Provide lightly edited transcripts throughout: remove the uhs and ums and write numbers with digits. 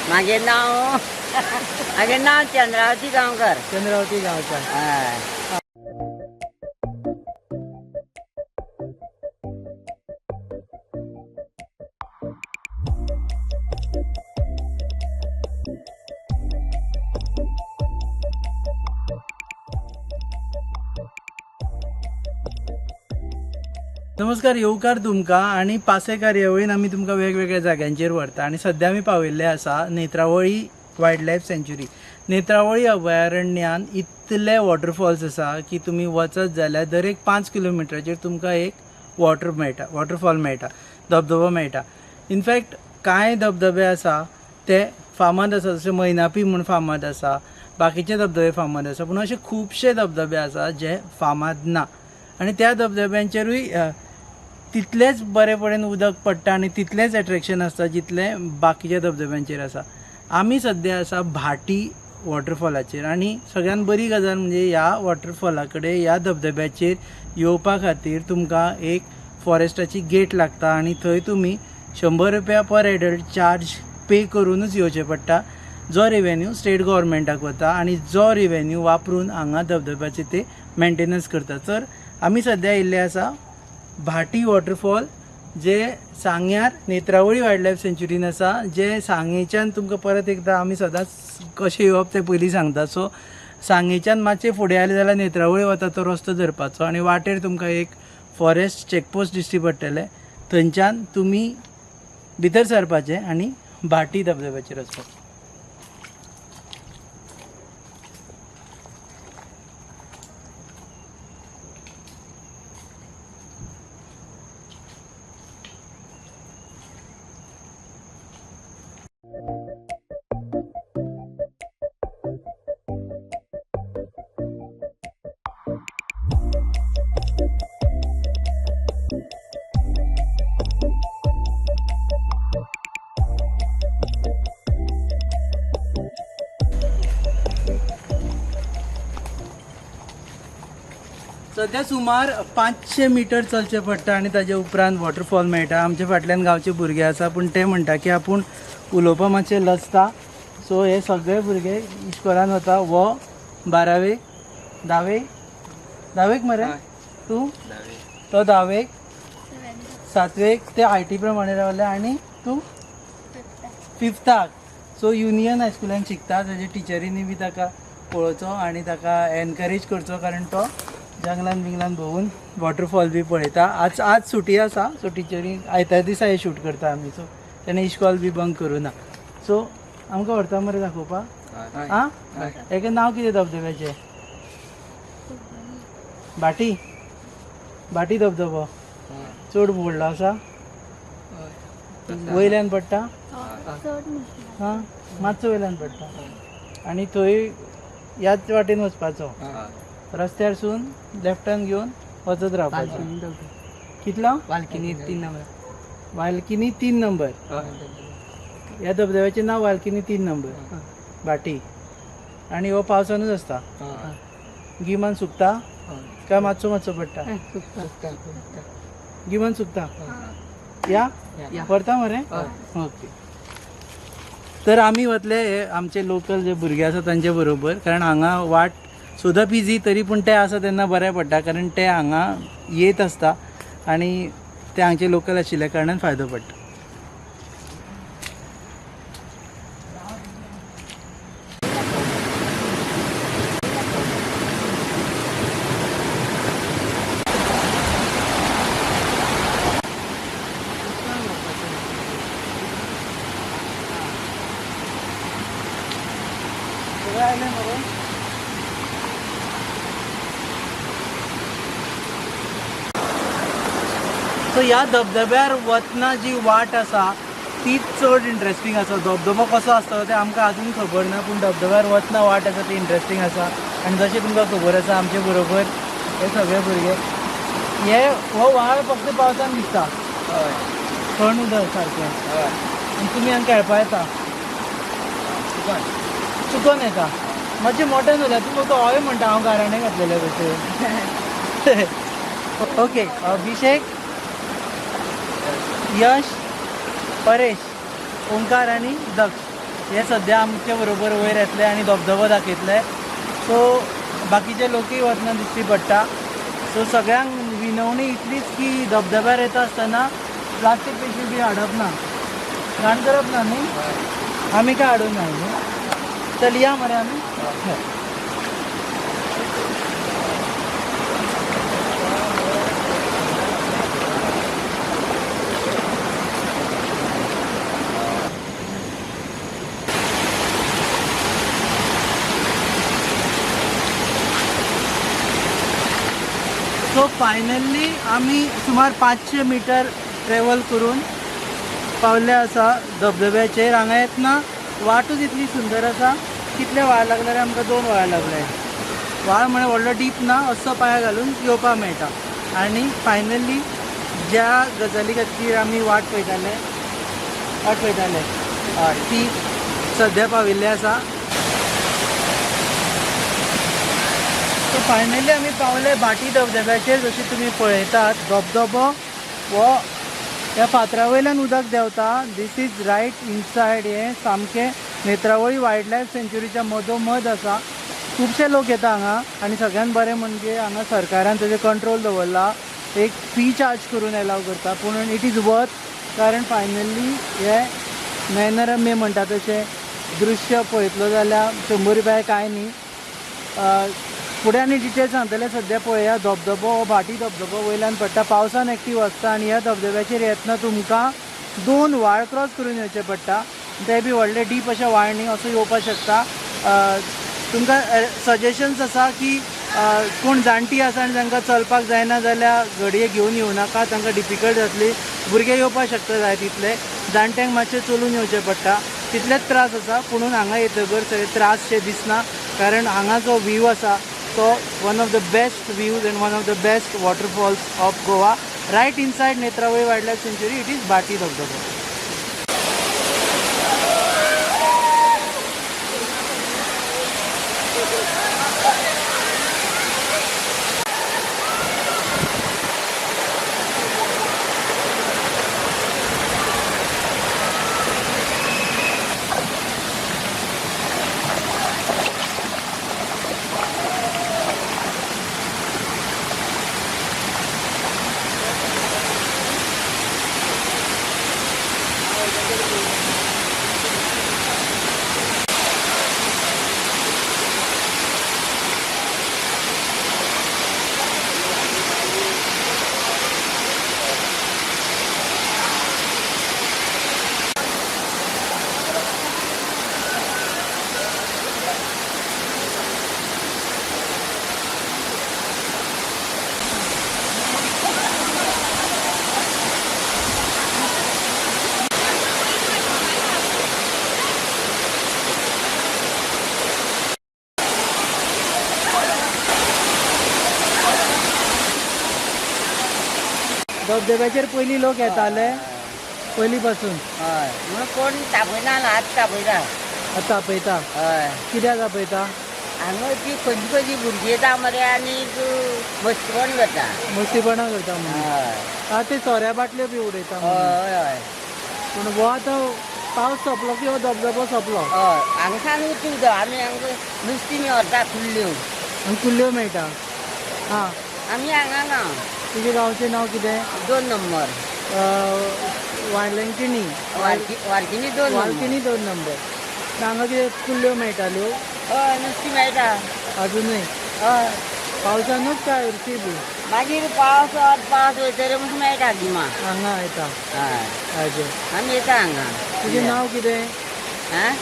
मागे नांव मागे नांव चंद्रावती गांवकर. चंद्रावती गांवकर. हय. नमस्कार, येवकार तुमकां आनी पासे कार्यावळीन आमी तुमकां वेगवेगळ्या जाग्यांचेर व्हरता आनी सद्या आमी पाविल्ले आसा नेत्रावळी वायल्ड लायफ सँच्युरी. नेत्रावळी अभयारण्यान इतले वॉटरफॉल्स आसा की तुमी वचत जाल्यार दर एक 5 किलोमिटराचेर तुमकां एक वॉटर मेळटा, वॉटरफॉल मेळटा, धबधबो मेळटा. इनफॅक्ट कांय धबधबे आसा ते फामाद आसा, जशे मैनापी म्हूण फामाद आसा, बाकीचे धबधबे फामाद आसा, पूण अशे खुबशे धबधबे आसा जे फामाद ना आनी त्या धबधब्यांचेरूय तितलेंच बरें उदक पडटा आनी तितलेंच एट्रेक्शन आसता जितलें बाकीच्या धबधब्यांचेर आसा. आमी सद्या आसा भाटी वॉटरफॉलाचेर आनी सगळ्यान बरी गजाल म्हणजे ह्या वॉटरफॉला कडेन, ह्या धबधब्याचेर येवपा खातीर तुमकां एक फॉरेस्टाची गेट लागता आनी थंय तुमी 100 रुपया पर एडल्ट चार्ज पे करूनच येवचें पडटा, जो रेवेन्यू स्टेट गव्हर्मेंटाक वता आनी जो रेवेन्यू वापरून हांगा धबधब्याचे ते मेंटेनन्स करता. तर आमी सद्या येयल्ले आसा भाटी वॉटरफॉल, जे सांग्यार नेत्रावळी वायल्ड लायफ सँच्युरीन आसा, जे सांगेच्यान तुमकां परत एकदां आमी सदांच कशें येवप तें पयलीं सांगता. सो सांगेच्यान मातशें फुडें आयलें जाल्यार नेत्रावळी वता तो रस्तो धरपाचो आनी वाटेर तुमकां एक फॉरेस्ट चॅकपोस्ट दिश्टी पडटलें, थंयच्यान तुमी भितर सरपाचें आनी भाटी धबधब्याचेर वचपाचें. सद्या सुमार 500 मिटर चलचें पडटा आनी ताजे उपरांत वॉटरफॉल मेळटा. आमच्या फाटल्यान गांवचे भुरगे आसा, पूण ते म्हणटा की आपूण उलोवपा मातशें लजता. सो हे सगळे भुरगे इस्कोलान वता. हो बारावेक, धावेक, धावेक मरे तूं, तो धावेक, सातवेक, ते I T प्रमाणे रावले आनी तूं फिफ्ताक. सो युनियन हायस्कुलान शिकता. ताजे टिचरींनी बी ताका पळोवचो आनी ताका एनकरेज करचो, कारण तो जंगलान बिंगलान भोंवून वॉटरफॉल बी पळयता. आज आज सुटी आसा, सो टिचरी आयतार दिसा हे शूट करता आमी, सो तेणें इश्कॉल बी बंक करूं ना. सो आमकां व्हरता मरे दाखोवपाक? आं, हेका नांव कितें धबधब्याचें? भाटी. भाटी धबधबो चड व्हडलो आसा, वयल्यान पडटा, आं मातसो वयल्यान पडटा आनी थंय ह्याच वाटेन वचपाचो, रस्त्यारसून लेफ्टान घेवन वचत रावपाचें. कितलो? वालकिनी 3 नंबर. वालकिनी 3 नंबर. ह्या धबधब्याचें नांव वालकिनी 3 नंबर भाटी. आनी हो पावसानूच आसता, गिमान सुकता काय मातसो मातसो पडटा? गिमान सुकता. या व्हरता मरे? ओके. तर आमी वतले हे आमचे लोकल जे भुरगे आसा तांचे बरोबर, कारण हांगा वाट सोदप इजी तरी पूण ते आसा तेन्ना बरें पडटा, कारण ते हांगा येत आसता आनी ते हांगचे लोकल आशिल्ल्या कारणान फायदो पडटा. सो ह्या धबधब्यार वतना जी वाट आसा ती चड इंट्रस्टींग आसा. धबधबो कसो आसतलो तें आमकां आजून खबर ना, पूण धबधब्यार वतना वाट आसा ती इंट्रस्टींग आसा. आनी जशें तुमकां खबर आसा आमचे बरोबर हे सगळे भुरगे, हे हो व्हाळ फक्त पावसान दिसता, थंड उदक सारकें. आनी तुमी हांगा खेळपा येता, चुकोन येता, मातशें मोठ्यान उलय. तूं फक्त हय म्हणटा, हांव गाराणें घातलेलें कशें. ओके, अभिषेक, यश, परेश, ओंकार आनी दक्ष. हे सद्या आमचे बरोबर वयर येतले आनी धबधबो दाखयतले. सो बाकीचे लोकूय वतना दिश्टी पडटा. सो सगळ्यांक विनवणी इतलीच की धबधब्यार येता आसतना प्लास्टीक पिशवी बी हाडप ना, घाण करप ना न्ही. आमी काय हाडून ना न्ही. चल या मरे आमी. सो फायनली आमी सुमार 500 मिटर ट्रेवल करून पावले आसा धबधब्याचेर. हांगा येतना वाटूच इतली सुंदर आसा. कितले व्हाळ लागले रे आमकां? 2 व्हाळ लागले. व्हाळ म्हळ्यार व्हडलो डीप ना, असो पांय घालून येवपाक मेळटा. आनी फायनली ज्या गजाली खातीर आमी वाट पळयताले हय ती सद्या पाविल्ली आसा. सो फायनली आमी पावले भाटी धबधब्याचेर. जशें तुमी पळयतात धबधबो हो ह्या फातरा वयल्यान उदक देंवता. This is right inside. हें सामकें नेत्रावळी वायल्ड लायफ सँच्युरीच्या मदोमद आसा. खुबशे लोक येता हांगा आनी सगळ्यांत बरें म्हणजे हांगा सरकारान ताजेर कंट्रोल दवरला. एक फी चार्ज करून एलाव करता, पूण it is worth, कारण फायनली हे नयनरम्य म्हणटा तशें दृश्य पळयतलो जाल्यार 100 रुपया कांय न्ही. फुडें आनी डिटेल्स सांगतले. सद्या पळया धबधबो हो भाटी धबधबो वयल्यान पडटा, पावसान एक्टीव आसता. आनी ह्या धबधब्याचेर येतना तुमकां 2 व्हाळ क्रॉस करून येवचें पडटा, ते बी व्हडले डीप अशें व्हाळ न्ही, असो येवपाक शकता. तुमकां सजेशन्स आसा की कोण जाणटी आसा आनी तांकां चलपाक जायना जाल्यार घडये घेवन येवं नाका, तांकां डिफिकल्ट जातली. भुरगे येवपाक शकता जाय तितले, जाणट्यांक मातशें चलून येवचें पडटा, तितलेच त्रास आसा. पुणून हांगा येतकर सगळे त्रासशे दिसना, कारण हांगा जो व्यू आसा तो one of the best views and one of the best waterfalls of Goa. Right inside Netravali wild life sanctuary, it is Bhati धबधबो. धबधब्याचेर पयलीं लोक येताले पयलीं पासून. हय, म्हणून कोण तापयना, हात तापयता. आतां तापयता? हय. कित्याक तापयता? हांगा ती खंयची खंयची भुरगीं येता मरे आनी मस्तीपण करता. मस्तीपणां करता म्हणून. हय. आतां ते सोऱ्या बाटल्यो बी उडयता म्हणून. हय हय. पूण हो आतां पावस सोंपलो की हो धबधबो सोंपलो. हय, हांगा सान उरता उदक. आमी हांगा नुस्तीं व्हरता कुल्ल्यो. आनी कुल्ल्यो मेळटा. हां, आमी हांगा गांव. तुजें गांवचें नांव कितें? 2 number. Velankanni. Valkini 2 number. Valkini 2 number. हांगा कितें कुल्ल्यो मेळटाल्यो? हय, नुस्तीं मेळटा. अजुनूय? हय. पावसानूच काय हरशीं बी? मागीर पावस पावस वयतरी म्हूण मेळटा गिमा. हांगा येता? हय. हाजेर आमी येता हांगा. तुजें नांव कितें? आं,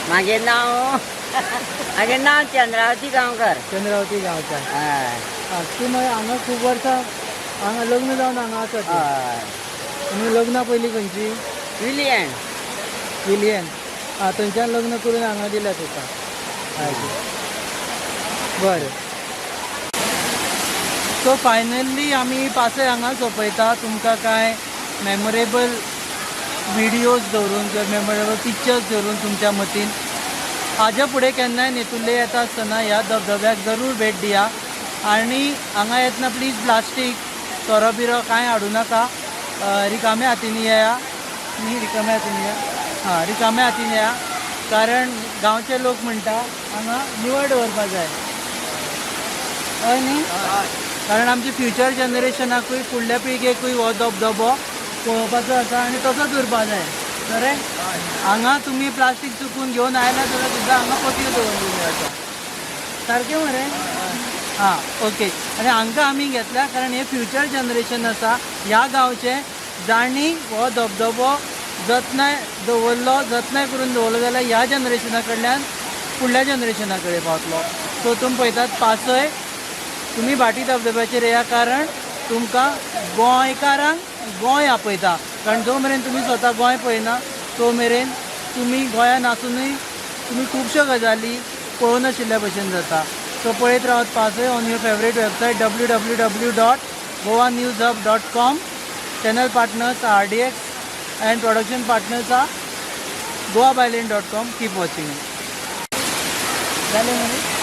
म्हाजें नांव म्हाजें नांव चंद्रावती गांवकर. चंद्रावती गांवकर. हय. आं, तूं मागीर हांगा खूब वर्सां हांगा लग्न जावन हांगा आसा तूं? हय. आनी लग्ना पयलीं खंयची? विलियन. विलियन. आं, थंयच्यान लग्न करून हांगा दिल्या तुका. हय, बरें. सो फायनली आमी पासय हांगा सोंपयता. तुमकां कांय मेमोरेबल विडियोज दवरून किंवा मेमोरेबल पिक्चर्स दवरून तुमच्या मतीन हाज्या फुडें केन्नाय नेतुर्ले येता आसतना ह्या धबधब्याक जरूर भेट दिया. आनी हांगा येतना प्लीज प्लास्टीक सोरो बिरो कांय हाडूं नाका. रिकाम्या हातीन येया न्ही, रिकाम्या हातीन येया. हां, रिकाम्या हातीन येया. कारण गांवचे लोक म्हणटा हांगा निवळ दवरपा जाय. हय न्ही? कारण आमचे फ्युचर जनरेशनाकूय, फुडल्या पिळगेकूय हो धबधबो पळोवपाचो आसा आनी तसोच उरपा जाय. करेक्ट. हांगा तुमी प्लास्टीक चुकून घेवन आयला जाल्यार सुद्दां हांगा पोतयो दवरलेल्यो आसा. सारकें मरे? हां, ओके. आनी हांकां आमी घेतल्या कारण हे फ्युचर जनरेशन आसा ह्या गांवचें, जांणी हो धबधबो जतनाय दवरलो, जतनाय करून दवरलो जाल्यार ह्या जनरेशना कडल्यान फुडल्या जनरेशना कडेन पावतलो. सो तुमी पळयतात पासय, तुमी भाटी धबधब्याचेर येया, कारण तुमकां गोंयकारांक गोंय आपयता. कारण जो मेरेन तुमी स्वता गोंय पळयना तो मेरेन तुमी गोंयांत आसुनूय तुमी खुबश्यो गजाली पळोवनाशिल्ल्या भशेन जाता. सो पळयत रावत पासय on your favourite website www.goanewshub.com. Channel partners RDX and production partners are goabyline.com. Keep watching. जालें मरे?